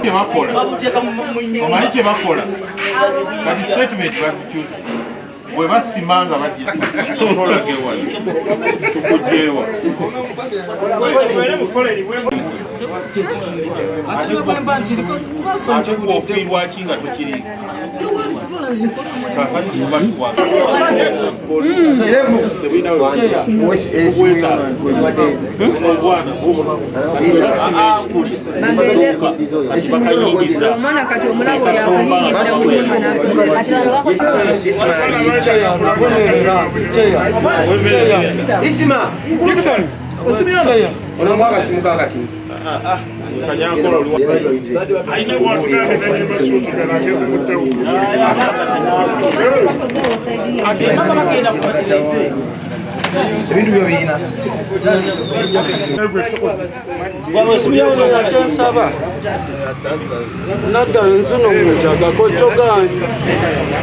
Kyebakola omanyi, kyebakola kati statement bazikyusa bwe basima nga bajja tolage wano tukugyewa. Ate bw'ofiirwa ki nga tokiri kakati tuba tuwa obwana basima ekituli kati bakayingiza. Omwana kati omulaba oyo akuyingidde omulima n'asoma. Isima. Ono mwaka simuka kati. Ebintu byo birina. Kyensaba nadda nzino mujagako kyoganyi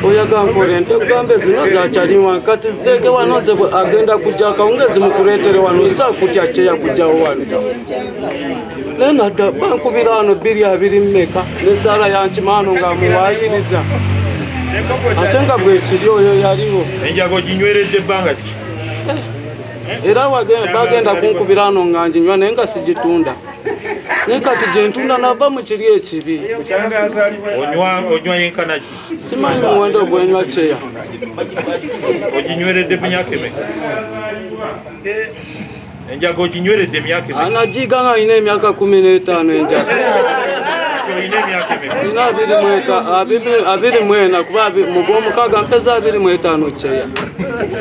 oyaga nkole nte kugambe zino zakyaliwa kati ziteeke wano ze agenda kujja akawungezi mukuleetere wano sa kutya kyeya kujjawo wano naye nadda bankubira wano 20 mmeka nesaala yankimaano nga muwayiriza ate nga bwekiri oyo yaliwo. Enjago ginyweredde ebbanga ki? Era bagenda kunkubira wano nga nginywa naye nga sigitunda, naye kati gyentunda nava mu kiri ekibi. Onywa yenkana ki? Simanyi muwendo gwenywa kyeya. Oginyweredde myaka emeka enjaga? Oginyweredde emyaka emeka? Anagiga nga alina emyaka 15 enjaga. Olina emyaka emeka? Nina 24 kuba mu gwomukaaga mpeza 25 kyeya.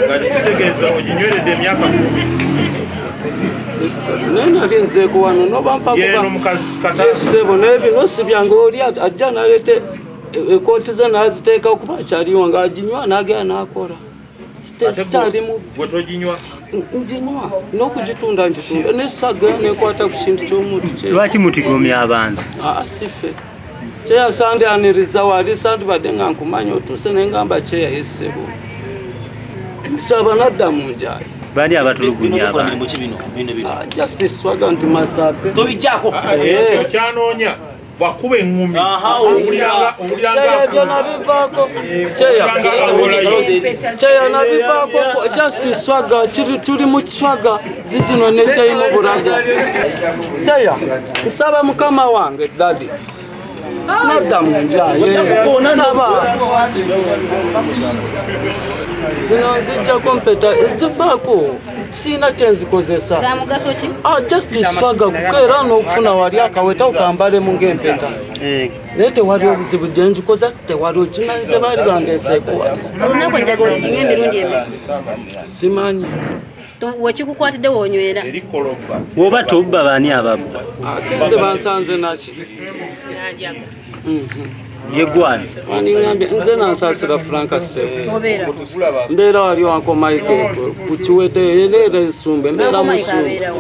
Nga kitegeeza oginyweredde emyaka 10. Naye nali nzeeko wano nobampa. Yeno mukazi kata. Sebo, naye bino si byange. Oli ajja naleeta ekooti ze naziteeka kuba akyaliwo ng'aginywa n'agenda n'akola. Sikyalimu. Gwe toginywa? Nginywa n'okugitunda ngitunda nesaga nekwata ku kintu ky'omuntu kye. Lwaki mutigomya abantu? Aa, si ffe kyeya sandyaniriza wali sandibadde nga nkumanya otuuse nengamba kyeya yessebo nsaba nadda mu njayi. Bani abatulugunya abantu? Ah, Justice Swaga nti masape. Tobijjako. Okyanoonya bwakuba eŋŋumi owuliranga. Kyeya ebyo nabivaako kyeya, kyeya nabivaako. Justice Swaga kiri tuli mu Swaga zizino nekyeyimu bulaga kyeya nsaba mukama wange daddy nadda mu njaye nsaba zino nzijjako mpeta zivaako siina kyenzikozesa. Za mugaso ki? Ah, Justice Swaga kukeera n'okufuna wali akaweta okambalemu ng'empeta naye tewali obuzibu gye njikoza tewali okimanyize baali bandeeseeko wano. Olunaku enjaga oginywa emirundi emeka? Simanyi. Wekikukwatidde woonywera. Woba tobba, baani ababba? Ate nze bansanze naki? Yegwani? Waniŋambye nze Nansasira Franka Sebo. Obeera? Mbeera wali wankomaike ku Kiwete era ensumbe mbeera Wankomaike. musumbe.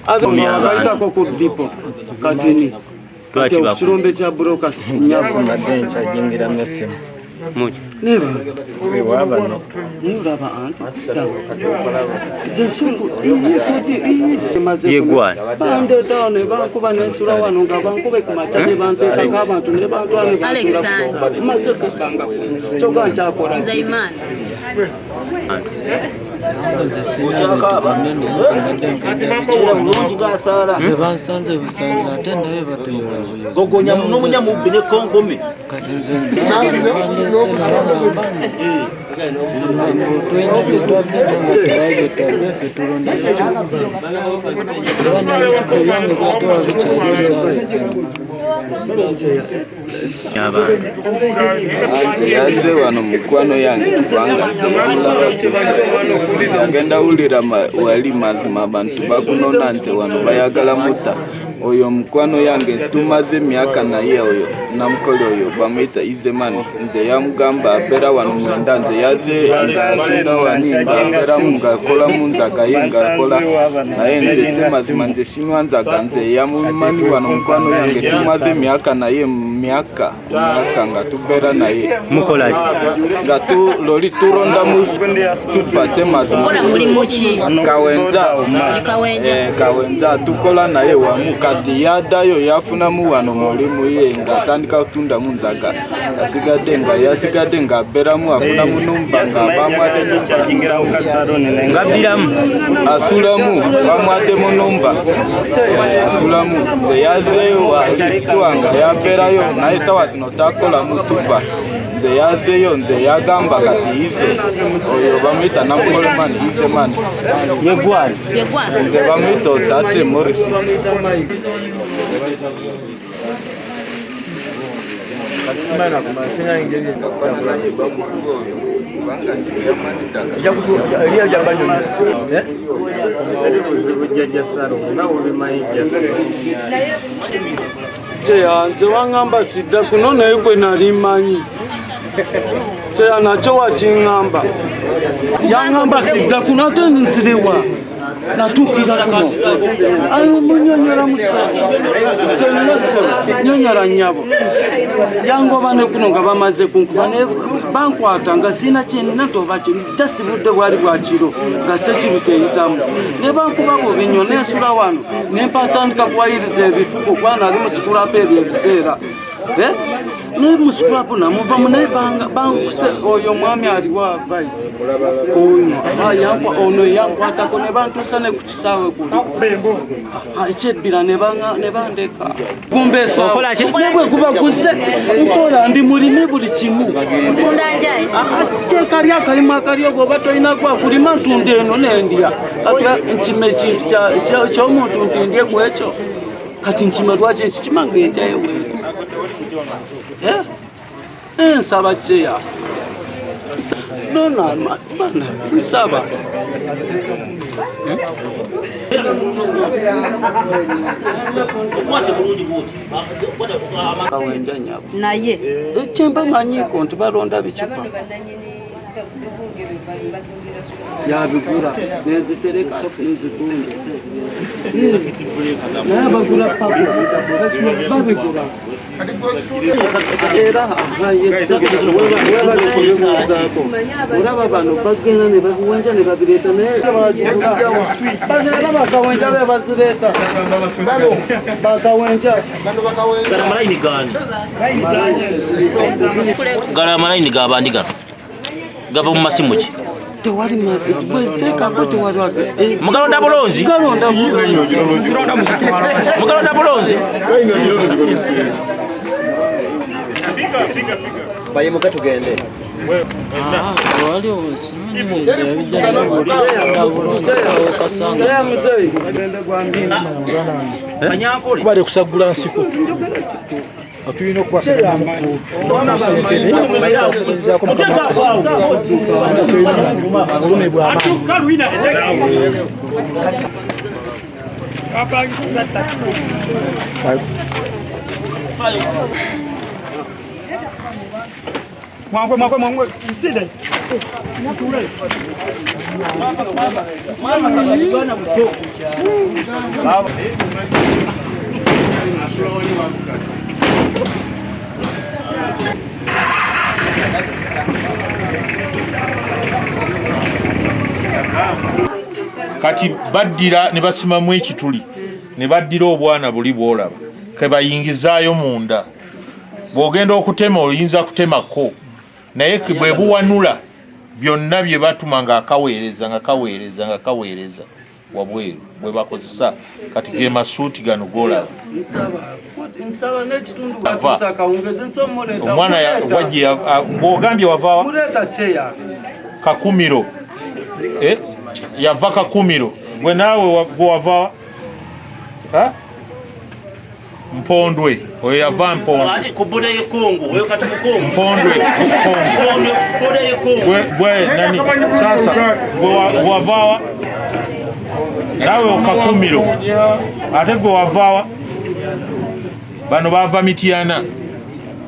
Abeerawo? Abayitako ku dipo katini. Lwaki Kati bakuba? okukirombe kya buroka nyasi. Mbadde nkyajingiramu essimu. Muki? Neba. Wewabano. Naye olaba anti ze nsungu koti. Yegwani? Bandeetawo ne bankuba nensula wano nga bankube ku makya ne banteekako abantu ne bantwala ne Alexander. bansula maze kubanga kyoga nkyakola. Nzeyimana. Nze sina bintu binene mbadde nkenda. Bulungi gasaala. Nze bansanze busanze ate naye batuyola buyozi. Gogonya n'omunyamubbi ne konkome. Kati nze bandese nabagamba tulina byetwabye nga tebabye twabye ffe tulonda ekicupa era n'ebicupa ebyange byatowa bikyali esaawa ezimu. Abantu. Yaze wano mukwano yange kubanga agenda wulira wali mazima abantu bakunona nze wano bayagala mutta. Oyo mukwano yange tumaze emyaka naye oyo namukole oyo bamuyita Izemani. Nze yamugamba abeera wano mwenda, nze yaze nze wani ngaaberamu ngaakolamu nzaga ye ngaakola naye nze temazima nze sinywa nzaga. Nze yamumanyi wano mukwano yange tumaze emyaka naye myaka ku myaka nga tubeera naye. Mukola ki? Nga loli turondamu cupa temazima. Kola mulimu ki? Kawenza. Kawenja. Kawenza tukola naye wamu. Kati yaddayo yafunamu wano mulimu ye ng'atandika kutundamu nzaga. Asigadde nga yasigadde ng'abeeramu afunamu numba nga bamwadde Ngabbiramu. Asulamu bamwadde mu numba. Asulamu nze yazeeyo wasitwa nga yabeerayo naye sawa zino takolamu cupa. Nze yazeeyo nze yagamba kati ize oyo bamuyita Namukolemani Izemani. Yegwani. Nze bamuyita Otate Morris. Kyeya nze waŋŋamba sidda kuno naye gwe nali mmanyi. Kyeya nakyo wakiŋŋamba. Yaŋŋamba sidda kuno ate nzirewa. Natuukira kuno. Ayo munyonyola musebo. Nyonyola nnyabo. Yangoba ne kuno nga bamaze kunkuba naye bankwata nga sirina kyenina nti oba ki just budde bwali bwa kiro nga security eyitamu. Ne bankuba bubi nnyo nensula wano ne mpatandika kuwayiriza ebifuko kuba nali mu sikulapu ebyo ebiseera. Ne mu sikulapu namuvamu naye bankuse oyo omwami aliwa vice. Oyo ono yankwatako ne bantuusa ne ku kisaawe kuli. Ekyebbira ne bandeka. Gumbeesa ne bwe guba gusse nkola ndi mulimi buli kimu. Kyekali akalimu akaliyo bw'oba tolina gwakulima ntunda eno nendya. Kati nkima ekintu ky'omuntu nti ndye ku ekyo. Kati nkima lwaki nkikima ng'enjayo weero. Nsaba kyeya. Nona bana nsaba. Kawenja nyabo. Naye ekyemba manyiko nti balonda bicupa. Yabigura nezitereka nezitunda. Naye bagura papo babigura. Era olaba bano bagenda ne babiwenja ne babireeta naye bakawenja be bazireeta. Bakawenja. Gala malayini gaani? Gala malayini g'abandi gano? Gava mu masimu ki? Tewali bweziteekako tewali. Mugalonda bulonzi? Galonda bulonzi. Mugalonda bulonzi? Bayimuke tugende. Waliwo simanyi ebijja bulonzi okasanga. Kubale kusagula nsiko. Tulina okukwasaganya ssentebe bakwasaganyizzaako mukama obulumi bw'amaanyi. Mwangwe isile. Kati baddira ne basimamu ekituli ne baddira obwana buli bw'olaba kebayingizaayo munda. Bw'ogenda okutema oyinza kutemako naye bwe buwanula byonna bye batuma nga akaweereza nga kaweereza nga kaweereza wabweru bwe bakozesa. Kati ge masuuti gano g'olaba. Nsaba n'ekitundu batuusa akawungezi nsomuleeta. Omwana wajje bw'ogambye wava muleeta kyeya Kakumiro. Yava Kakumiro. Gwe naawe gwe wava Mpondwe. Oyo yava Mpondwe. Ku boda y'e Congo, oyo kati mu Congo. Mpondwe, Congo. Boda y'e Congo. Gwe nani sasa gwe wavawa? Nawe Okakumiro. Ate gwe wavawa? Bano bava Mityana,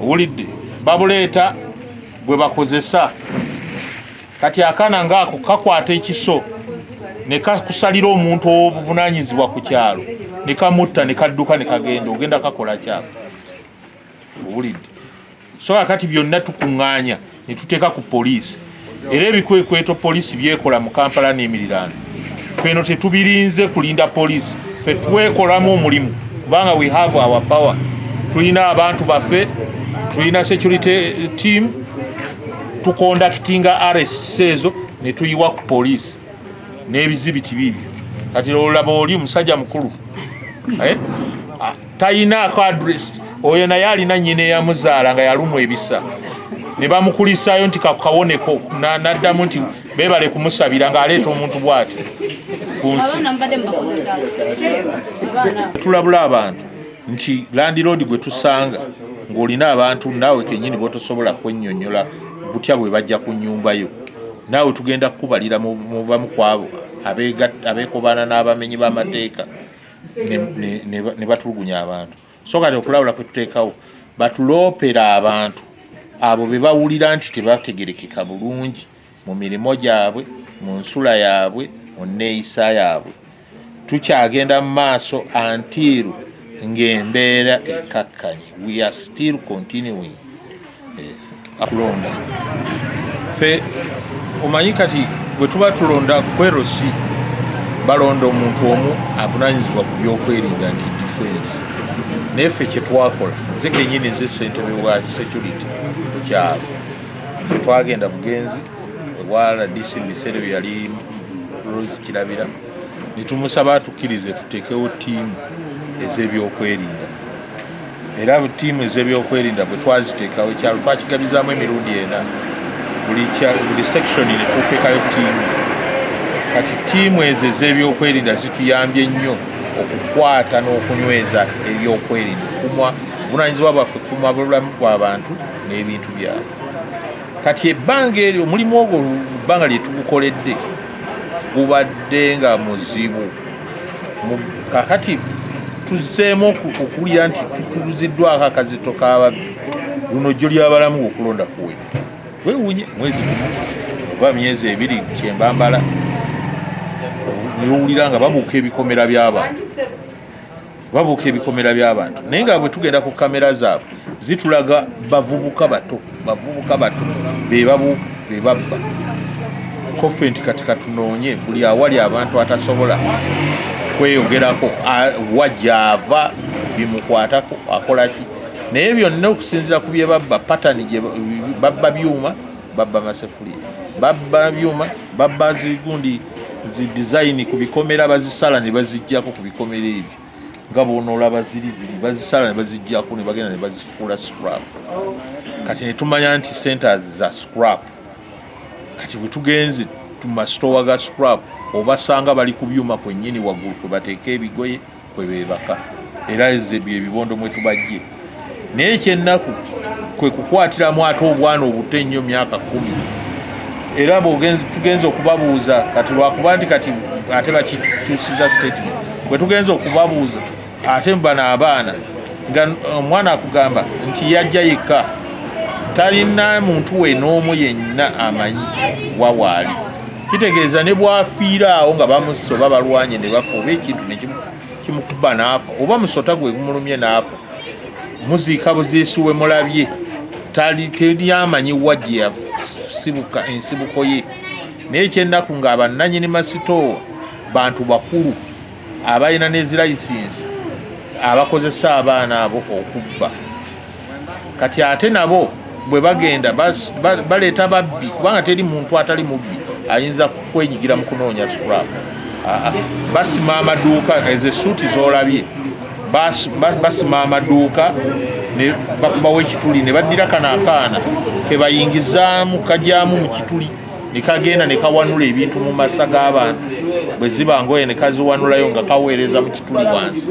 owulidde, babuleeta bwe bakozesa. Kati akaana ngaako kakwata ekiso ne kakusalira omuntu ow'obuvunaanyizibwa ku kyalo ne kamutta ne kadduka ne kagenda, ogenda kakola kyako, owulidde. So kakati byonna tukuŋŋaanya ne tuteeka ku poliisi, era ebikwekweto poliisi byekola mu Kampala n'emiriraano, feno tetubirinze kulinda poliisi, ffe twekolamu omulimu kubanga we have our power, tulina abantu baffe, tulina security team, tuconductinga arrests ezo ne tuyiwa ku poliisi n'ebizibiti bibyo. Kati olaba oli musajja mukulu tayinaako address, oyo naye alina nnyina eyamuzaala nga yalumwa ebisa ne bamukulisaayo nti kakawoneko, n'addamu nti beebale kumusabira ng'aleeta omuntu bw'ati ku nsi. Tulabula abantu nti landlord gwe tusanga ng'olina abantu naawe kennyini b'otosobola kwennyonnyola butya bwe bajja ku nnyumba yo, naawe tugenda kukubalira mu bamu ku abo abeekobaana n'abamenyi b'amateeka ne batulugunya abantu. So kati okulabula kwe tuteekawo, batuloopera abantu abo be bawulira nti tebategerekeka bulungi mu mirimu gyabwe, mu nsula yaabwe, mu nneeyisa yaabwe. Tukyagenda mu maaso until ng'embeera ekkakkanye. We are still continuing kulonda. Ffe omanyi kati bwe tuba tulonda kwerosi, balonda omuntu omu avunaanyizibwa ku byokwerinda nti defense, naye ffe kye twakola, nze kennyini nze ssentebe wa security ku kyalo, ffe twagenda bugenzi ewa RDC mu biseera bye yali Rose Kirabira ne tumusaba atukkirize tuteekewo ttiimu ez'ebyokwerinda. Era ttiimu ez'ebyokwerinda bwe twaziteekawo, ekyalo twakigabizaamu emirundi ena, buli section ne tuteekayo ttiimu. Kati ttiimu ezo ez'ebyokwerinda zituyambye nnyo okukwata n'okunyweza ebyokwerinda, kumwa buvunaanyizibwa bwaffe kukuuma bulamu bw'abantu n'ebintu byabwe. Kati ebbanga eryo omulimu ogwo ebbanga lye tugukoledde gubadde nga muzibu. Kakati tuzzeemu okuwulira nti tutuluziddwako akazito k'ababbi. Luno jjo ly'abalamu okulonda kuwedde, weewuunye mwezi gumu oba myezi ebiri kyembambala nowulira nga babuuka ebikomera by'abantu, babuuka ebikomera by'abantu, naye nga bwe tugenda ku kamera zaabwe zitulaga bavubuka bato, bavubuka bato be babuuka be babba. Koffe nti kati katunoonye buli awali abantu atasobola kweyogerako wa gy'ava bimukwatako akola ki, naye byonna okusinziira ku bye babba, pattern gye babba byuma, babba masefuliya, babba byuma, babba zigundi zi design ku bikomera, bazisala ne baziggyako ku bikomera ebyo nga bw'onoolaba ziri ziri bazisala ne baziggyako ne bagenda ne bazifuula scrap. Kati ne tumanya nti centers za scrap. Kati bwe tugenze mu masitowa ga scrap obasanga bali ku byuma kwennyini waggulu kwe bateeka ebigoye kwe beebaka, era bye bibondo mwe tubajje. Naye ekyennaku kwe kukwatiramu ate obwana obuto ennyo myaka 10. Era tugenze okubabuuza kati lwakuba nti kati ate bakikyusiza statement, bwe tugenze okubabuuza ate bano abaana nga omwana akugamba nti yajja yekka, talina muntu we n'omu yenna amanyi wa waali. Kitegeeza ne bw'afiira awo nga bamusse oba balwanye ne bafa oba ekintu ne kimukuba n'afa oba musota gwe gumulumye n'afa, muziika buziisi we mulabye, teri amanyi wa gye yasibuka ensibuko ye. Naye ekyennaku ng'abannannyini masitoowa bantu bakulu abalina ne zi license abakozesa abaana abo okubba. Kati ate nabo bwe bagenda baleeta babbi, kubanga teri muntu atali mubbi ayinza kwenyigira mu kunoonya scrap. Basima amaduuka, ezo essuuti z'olabye basima amaduuka ne bakubawo ekituli ne baddira kano akaana ke bayingizaamu kajyamu mu kituli ne kagenda ne kawanula ebintu mu masa g'abantu, bwe ziba ngoye ne kaziwanulayo nga kaweereza mu kituli wansi.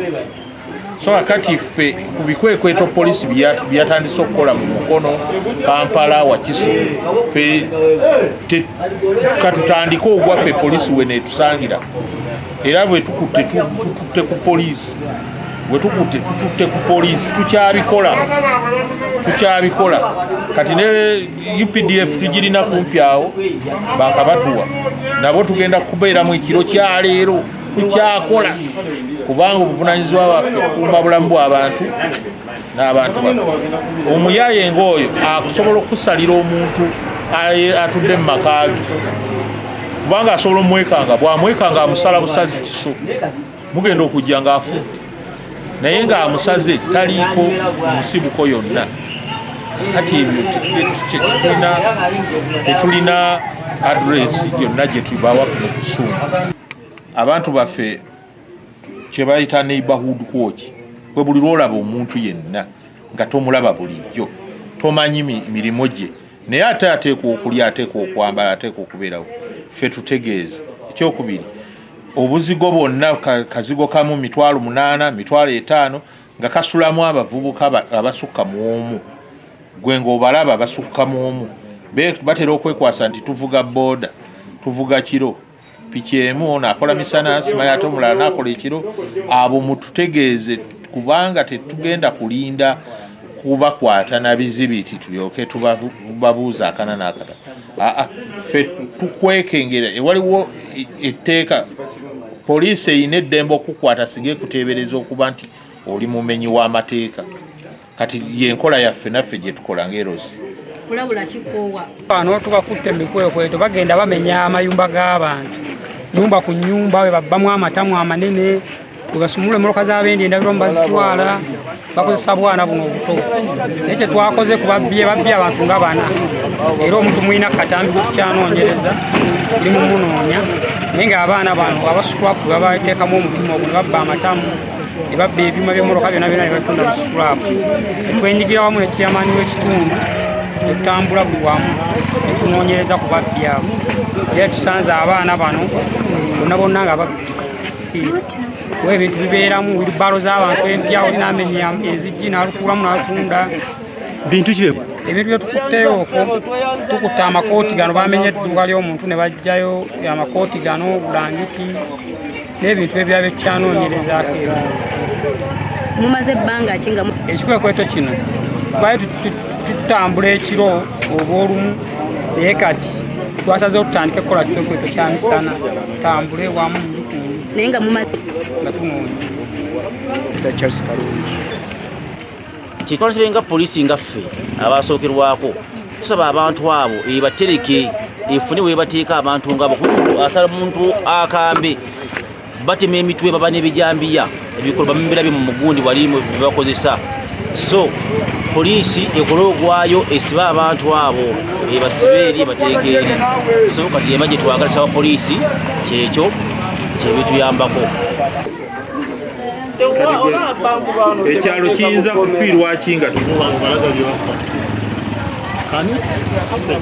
So kakati ffe ku bikwekweto poliisi byatandise okukola mu Mukono, Kampala, Wakiso, ffe katutandike ogwaffe poliisi we neetusangira. Era bwe tukutte tututte ku poliisi, Wetukutte tututte ku poliisi, tukyabikola kati ne UPDF tugirina kumpi awo, bakabatuwa nabo tugenda kubeeramu ekiro kyaleero. Tukyakola kubanga obuvunanyizibwa bwaffe kukuuma bulamu bw'abantu n'abantu baffe. Omuyaye ng'oyo akusobola okusalira omuntu atudde mu maka ge, kubanga asobola omwekanga, bwamwekanga amusala busazi kiso, mugenda okujja ng'afudde, naye ng'amusaze taliiko nsibuko yonna. Kati ebyo tetulina address yonna gye tubawa kuno kusumba abantu baffe, kye bayita neighborhood watch. Kwe buli lwolaba omuntu yenna nga tomulaba bulijjo, tomanyi mirimu gye, naye ate ateekwa okulya, ateekwa okwambala, ateekwa okubeerawo, ffe tutegeeza. Ekyokubiri, obuzigo bwonna kazigo kamu 800,000, 50,000, nga kasulamu abavubuka abasukka mu omu, gwe ng'obalaba basukka mu omu. Batera okwekwasa nti tuvuga booda, tuvuga kiro, piki emu ono akola misana, simanyi ate omulala n'akola ekiro. Abo mututegeeze, kubanga tetugenda kulinda kubakwata na bizibiti tulyoke tubabuuza akana n'akata. Aa, ffe tukwekengera. Ewaliwo etteeka, poliisi erina eddembe okukwata singa ekuteebereza okuba nti oli mumenyi w'amateeka. Kati yenkola yaffe naffe gye tukola ng'erosi. Kulabula kikoowa. Bano tubakutte emikwekweto, bagenda bamenya amayumba g'abantu, nyumba ku nyumba, we babbamu amatamu amanene, we basumulula emmotoka z'abendi endabirwamu bazitwala, bakozesa bwana buno obuto. Naye kyetwakoze ku babbye, babbye abantu nga bana, era omuntu mulina katambi kukyanoonyereza, tuli mumunoonya. Naye ng'abaana bano abasitulapu babateekamu omutima ogwo, ne babba amatamu, ne babba ebyuma by'emmotoka byonna byonna ne babitunda mu situlapu. Netwenyigira wamu ne chairman w'ekitundu, netutambula buli wamu netunoonyereza ku babbi abo, era tusanze abaana bano bonna bonna nga babbi sitiira, kuba ebintu bibeeramu wheelbarrow z'abantu empya, oli n'amenya enzigi n'alukuulamu n'atunda bintu ki? Ebintu bye tukutteyo okwo, tukutte amakooti gano, bamenye edduuka ly'omuntu ne baggyayo amakooti gano, bulangiti n'ebintu ebirala byetukyanoonyerezaako ebyo. Mumaze ebbanga ki nga Ekikwekweto kino twali tutambula ekiro oba olumu, naye kati twasazeewo tutandike kukola kikwekweto kya misana, tutambule wamu nju ku nju. Naye nga mumaze Nga tunoonya. Charles Kalungi. Kyetwala nga poliisi nga ffe abasookerwako, tusaba abantu abo ebatereke, efune webateeka abantu ngaabo, kuba asala muntu akambe, batema emitwe, baba n'ebijambiya, ebikolo bamubirabye mu mugundi wali byebakozesa. So poliisi ekole ogwayo, esibe abantu abo, ebasibe eri, ebateeke eri. So kati yema gye twagala, tusaba poliisi kyekyo kyebituyambako. Ekyalo kiyinza kufiirwa ki nga Can it happen?